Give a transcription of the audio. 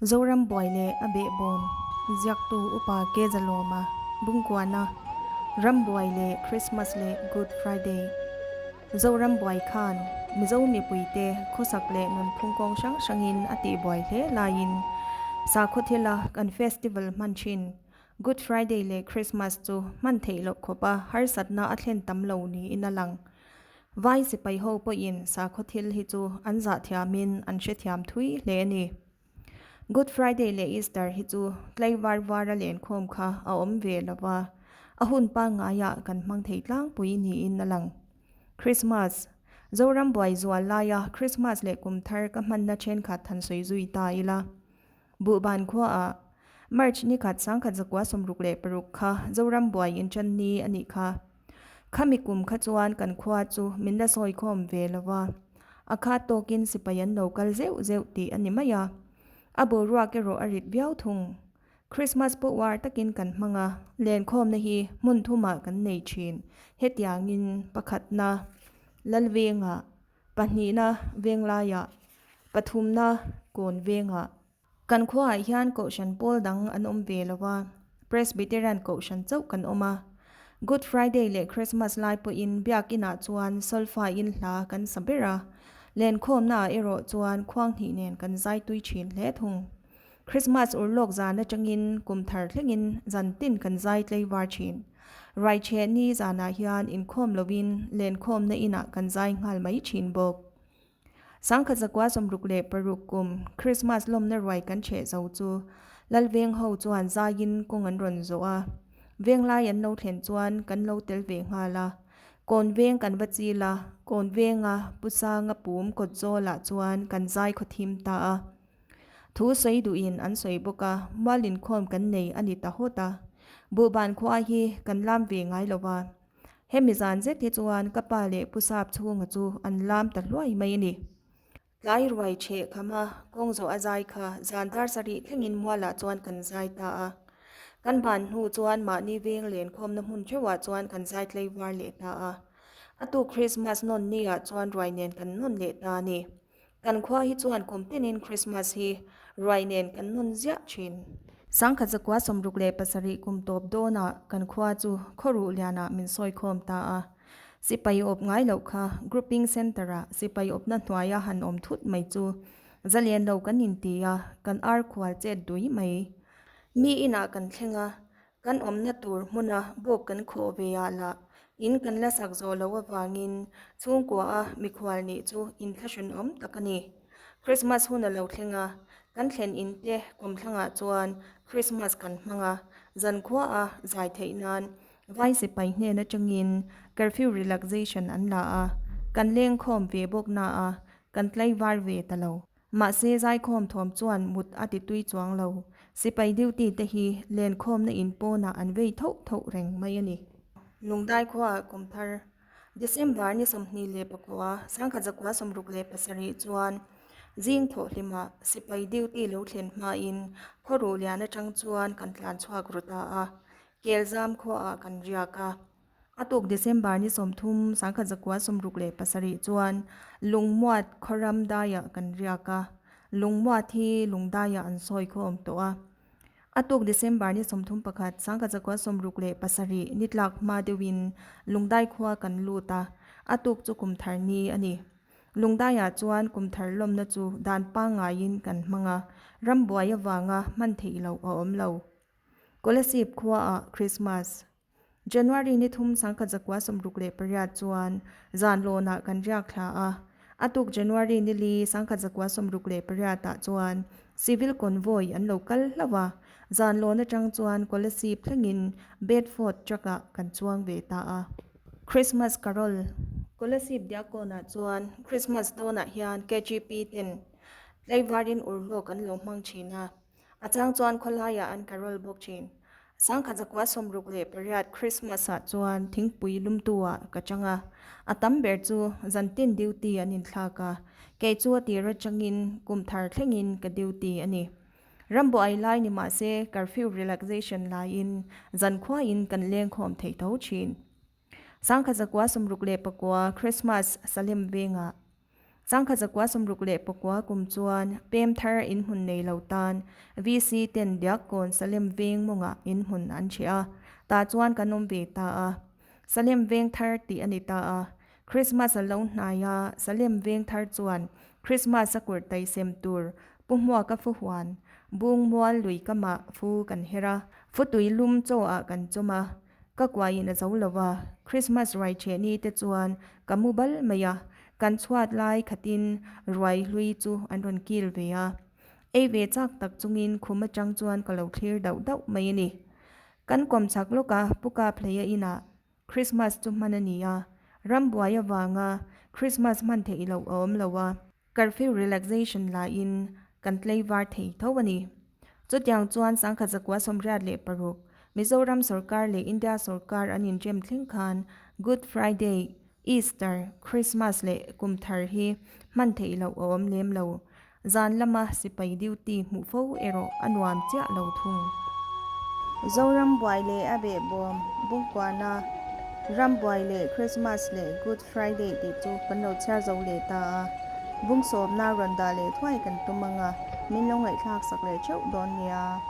Zoram buai leh a behbawm ziaktu Upa Kezalawma Bungkuana Ram buai leh Christmas leh Good Friday Zoram buai khan Mizo mipuite khawsak leh nunphung kawng hrang hrangin a tihbuai hle laiin sakhaw thila kan festival hman thin Good Friday leh Christmas chu hman theih loh khawpa harsatna a thlen tam lo niin a lang. Vai sipai ho pawhin sakhaw thil hi chu an zah thiamin an hrethiam thui hle a ni. Good Friday leh Easter hi chu tlai var vara lenkhawm kha a awm ve lo va, a hun pangngaiah kan hmang thei tlangpui niin a lang. Christmas, Zoram buai zual laia Christmas leh kum thar ka hmanna thenkhat han sawi zui ta ila. Buhban khuaah March ni khat sangkhat zakua 66 kha Zoram buai inṭan ni a nih kha. Khami kum kha chuan kan khua chu min la sawi khawm ve lo va, a khat tawkin sipai an lo kal zeuh zeuh tih a ni mai a. A boruak erawh a rit viau thung. Christmas pawh uar takin kan hmang a, lenkhawmna hi hmun thumah kan nei thin. Hetiangin pakhatna Lalvengah, pahnihna Venglaiah, pathumna Kawn Vengah. Kan khuaah hian Kohhran pawl dang an awm ve lo a, Presbyterian Kohhran chauh kan awm a. Good Friday leh Christmas lai pawhin Biakinah chuan solfa-in hla kan sa ber a, lenkhawmnaah erawh chuan khuanghnih nen kan zai tui thin hle thung. Christmas urlawk zan atangin kum thar thlengin zan tin kan zai tlei var thin. Raicheh ni zanah hian inkhawm lovin lenkhawmna inah kan zai nghal mai thin bawk. Sangkhat zakua 66 kum Christmas lawmna ruai kan chheh zo chu Lalveng ho chuan zaiin kawng an rawn zawh a, venglai an lo thlen chuan kan lo tel ve nghal a. Kawn veng kan va chil a, kawn venga Pu Sanga pum kawt zawlah chuan kan zai khaw thim ta a. Thu sawi duhin an sawi bawk a, mual inkhawm kan nei a ni ta hawt a. Buhban khua hi kan lam ve ngai lo va. Hemi zan zet hi chuan ka pa leh Pu Sap chhunga chu an lam ta hluai mai a ni. Tlai ruai chheh kham a, kawng zawh a zai kha zan dar sarih thlengin mualah chuan kan zai ta a. Kan ban hnu chuan mahni veng lenkhawmna hmun theuhah chuan kan zai tlei var leh ta a. A tuk Krismas nawn niah chuan ruai nen kan nawn leh ta a ni. Kan khua hi chuan kum tinin Christmas hi ruai nen kan nawn ziah thin. Sangkhat zakua 67 kum tawp dawnah kan khua chu khawruh lianah min sawi khawm ta a. Sipai awp ngai loh kha Grouping Centre-ah sipai awpna hnuaia han awm thut mai chu zalen lo kan inti a, kan ar khual chet dui mai. Mi inah kan thleng a, Kan awmna tur hmuna bawk kan khawh ve ah lah in kan la sak zawh loh avangin chhungkua a mikhual nih chu inthlahrunawm tak a ni. Christmas hun a lo thleng a, kan thlen in te kawmthlangah chuan Christmas kan hmang a, zankhua a zai theih nan vai sipai hnen atangin curfew relaxation an la a, kan lengkhawm ve bawk na a, kan tlaivar ve ta lo. Mahse zaikhawm thawm chuan mut a ti tui chuang lo. Sipai duty te hi lenkhawmna in pawnah an vei thoh thoh reng mai a ni. Lungdai khuaah kum thar December ni 29 1967 chuan zing thawhhlimah sipai duty lo thlen hmain khawruh lian atang chuan kan tlan chhuak ru ta a, Kelzam khuaah kan riak a. A tuk December ni 30 1967 chuan Lungmuat khawram daiah kan riak a, Lungmuat hi Lungdaiah an sawi khawm tawh a. A tuk December ni 31 1967 ni tlak hma deuhin Lungdai khua kan lut a, a tuk chu kum thar ni a ni. Lungdaiah chuan kum thar lawmna chu dan pangngaiin kan hmang a, rambuai avanga hman theih loh a awm lo. Kolasib khuaah Christmas. January ni 3 1968 chuan zan lawnah kan riak thla a, a tuk January ni 4 1968 ah chuan Civil Convoy an lo kal hlauh a, zan lawn atang chuan Kolasib thlengin Bedford truck ah kan chuang ve ta a. Christmas Carol, Kolasib Diakkawnah chuan Christmas dawnah hian KGP ten tlaivarin urlawk an lo hmang thin a. A chang chuan khawlaiah an carol bawk thin. 1968 Christmas ah chuan thingpui lumtu ah ka chang a, a tam ber chu zantin duty an inthlak a, kei chu a tir atangin kum thar thlengin ka duty a ni. Rambuai lai ni mahse curfew relaxation laiin zankhuain kan lengkhawm thei tho thin. 1969 Christmas Salem vengah. 1964 kum chuan pem thar inhmun nei lo tan VC ten Diakkawn Salem veng mawngah inhmun an chhe a, tah chuan kan awm ve ta a. Salem veng thar tih a ni ta a. Krismas a lo hnai a, Salem veng thar chuan Krismas a kurtai sem tur Pu Hmuaka fu huan, Bung mual lui kamah fu kan her a, fu tui lum chaw ah kan chawm a, ka kuaiin a zo lo a, Krismas ruai ṭheh ni te chuan ka mu bal mai a, kan chhuat lai khatin ruai hlui chu an rawn kil ve a, ei ve chak tak chungin khum aṭang chuan ka lo thlir dauh dauh mai a ni. Kan kawm chak lawk a, Pu Kaphleia inah Krismas chu hman a ni a, rambuai avanga Krismas hman theih loh a awm lo a, Curfew relaxation laiin kan tlei var thei tho a ni. Chutiang chuan 1986 Mizoram sorkar leh India sorkar an inrem thleng khan Good Friday, Easter, Christmas leh kum thar hi hman theih loh a awm lem lo. Zan lama sipai duty hmuh fo erawh a nuam chiah lo thung. Zoram buai leh a behbawm Bungkuana Rambuai leh Christmas leh Good Friday tih chu kan lo chhiar zo leh ta a, bung sawmna rawn dah leh thuai kan tum ang a, min lo ngaihthlak sak leh theuh dawn nia.